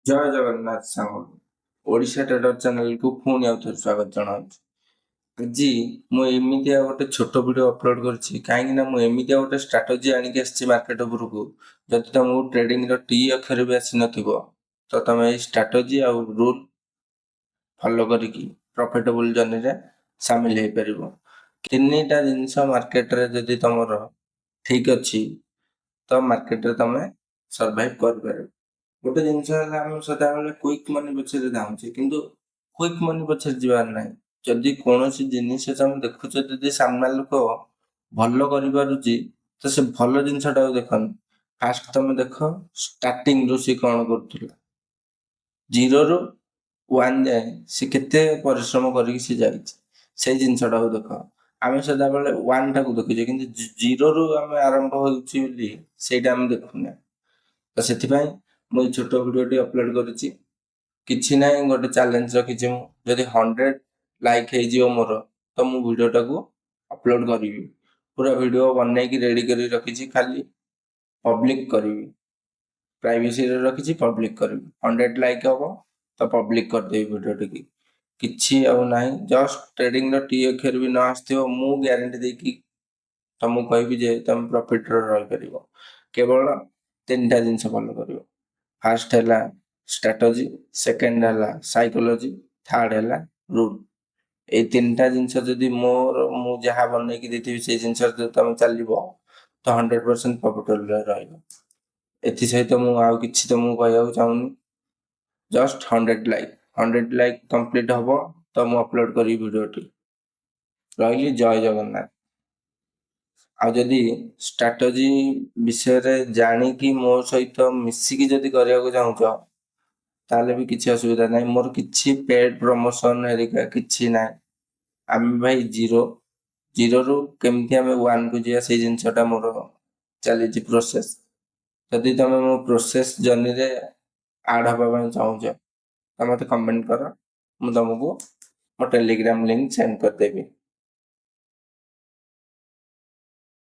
ଜୟ ଜଗନ୍ନାଥ ସାଙ୍ଗ, ଓଡ଼ିଶା ଟ୍ରେଡର ଚ୍ୟାନେଲକୁ ପୁଣି ଆଉ ଥରେ ସ୍ୱାଗତ ଜଣାଉଛି। ଆଜି ମୁଁ ଏମିତିଆ ଗୋଟେ ଛୋଟ ଭିଡ଼ିଓ ଅପଲୋଡ଼ କରିଛି, କାହିଁକି ନା ମୁଁ ଏମିତିଆ ଗୋଟେ ଷ୍ଟ୍ରାଟେଜି ଆଣିକି ଆସିଛି ମାର୍କେଟ ଉପରକୁ। ଯଦି ତମକୁ ଟ୍ରେଡିଂର ଟି ଅକ୍ଷର ବି ଆସିନଥିବ, ତ ତମେ ଏଇ ଷ୍ଟ୍ରାଟେଜି ଆଉ ରୁଲ୍ ଫଲୋ କରିକି ପ୍ରଫିଟେବୁଲ୍ ଜର୍ଣ୍ଣିରେ ସାମିଲ ହେଇପାରିବ। ତିନିଟା ଜିନିଷ ମାର୍କେଟରେ ଯଦି ତମର ଠିକ୍ ଅଛି, ତ ମାର୍କେଟରେ ତମେ ସର୍ଭାଇଭ୍ କରିପାରିବ। ଗୋଟେ ଜିନିଷ ହେଲା, ଆମେ ସଦାବେଳେ କ୍ୱିକ୍ ମନି ପଛରେ ଧାଉଁଛେ, କିନ୍ତୁ କ୍ୱିକ୍ ମନି ପଛରେ ଯିବାର ନାହିଁ। ଯଦି କୌଣସି ଜିନିଷ ତମେ ଦେଖୁଛ, ଯଦି ସାମ୍ନା ଲୋକ ଭଲ କରିପାରୁଛି, ତ ସେ ଭଲ ଜିନିଷଟାକୁ ଦେଖନି। ଫାଷ୍ଟ ତମେ ଦେଖ ଷ୍ଟାର୍ଟିଂରୁ ସେ କ'ଣ କରୁଥିଲା, ଜିରୋରୁ ୱାନ୍ ଯାଏଁ ସେ କେତେ ପରିଶ୍ରମ କରିକି ସେ ଯାଇଛି, ସେଇ ଜିନିଷଟାକୁ ଦେଖ। ଆମେ ସଦାବେଳେ ୱାନ୍ଟାକୁ ଦେଖୁଛେ, କିନ୍ତୁ ଜିରୋରୁ ଆମେ ଆରମ୍ଭ ହେଉଛି ବୋଲି ସେଇଟା ଆମେ ଦେଖୁନେ। ତ ସେଥିପାଇଁ ମୁଁ ଏଇ ଛୋଟ ଭିଡ଼ିଓଟି ଅପଲୋଡ଼ କରିଛି। କିଛି ନାହିଁ, ଗୋଟେ ଚ୍ୟାଲେଞ୍ଜ ରଖିଛି ମୁଁ। ଯଦି 100 ଲାଇକ୍ ହେଇଯିବ ମୋର, ତ ମୁଁ ଭିଡ଼ିଓଟାକୁ ଅପଲୋଡ଼ କରିବି। ପୁରା ଭିଡ଼ିଓ ବନେଇକି ରେଡ଼ି କରି ରଖିଛି, ଖାଲି ପବ୍ଲିକ କରିବି। ପ୍ରାଇଭେସିରେ ରଖିଛି, ପବ୍ଲିକ କରିବି। 100 ଲାଇକ୍ ହବ ତ ପବ୍ଲିକ କରିଦେବି ଭିଡ଼ିଓଟିକି। କିଛି ଆଉ ନାହିଁ। ଜଷ୍ଟ ଟ୍ରେଡିଂର ଟି ଅକ୍ଷର ବି ନ ଆସିଥିବ, ମୁଁ ଗ୍ୟାରେଣ୍ଟି ଦେଇକି ତମକୁ କହିବି ଯେ ତମେ ପ୍ରଫିଟରେ ରହିପାରିବ। କେବଳ ତିନିଟା ଜିନିଷ ଫଲୋ କରିବ। ଫାର୍ଷ୍ଟ ହେଲା ଷ୍ଟ୍ରାଟେଜି, ସେକେଣ୍ଡ ହେଲା ସାଇକୋଲୋଜି, ଥାର୍ଡ ହେଲା ରୁଲ୍। ଏଇ ତିନିଟା ଜିନିଷ ଯଦି ମୋର ମୁଁ ଯାହା ବନେଇକି ଦେଇଥିବି, ସେଇ ଜିନିଷରେ ଯଦି ତମେ ଚାଲିବ, ତ 100% ପ୍ରଫିଟେବଲରେ ରହିବ। ଏଥିସହିତ ମୁଁ ଆଉ କିଛି ତମକୁ କହିବାକୁ ଚାହୁଁନି। ଜଷ୍ଟ 100 ଲାଇକ୍, 100 ଲାଇକ୍ କମ୍ପ୍ଲିଟ୍ ହବ ତ ମୁଁ ଅପଲୋଡ଼ କରିବି ଭିଡ଼ିଓଟି। ରହିଲି, ଜୟ ଜଗନ୍ନାଥ। ଆଉ ଯଦି ଷ୍ଟ୍ରାଟେଜି ବିଷୟରେ ଜାଣିକି ମୋ ସହିତ ମିଶିକି ଯଦି କରିବାକୁ ଚାହୁଁଛ, ତାହେଲେ ବି କିଛି ଅସୁବିଧା ନାହିଁ। ମୋର କିଛି ପେଡ୍ ପ୍ରମୋସନ୍ ହେରିକା କିଛି ନାହିଁ। ଆମେ ଭାଇ ଜିରୋ, ଜିରୋରୁ କେମିତି ଆମେ ୱାନ୍କୁ ଯିବା, ସେଇ ଜିନିଷଟା ମୋର ଚାଲିଛି ପ୍ରୋସେସ୍। ଯଦି ତମେ ମୋ ପ୍ରୋସେସ୍ ଜର୍ଣ୍ଣିରେ ଆଡ଼୍ ହେବା ପାଇଁ ଚାହୁଁଛ, ତ ମୋତେ କମେଣ୍ଟ କର। ମୁଁ ତମକୁ ମୋ ଟେଲିଗ୍ରାମ ଲିଙ୍କ ସେଣ୍ଡ କରିଦେବି।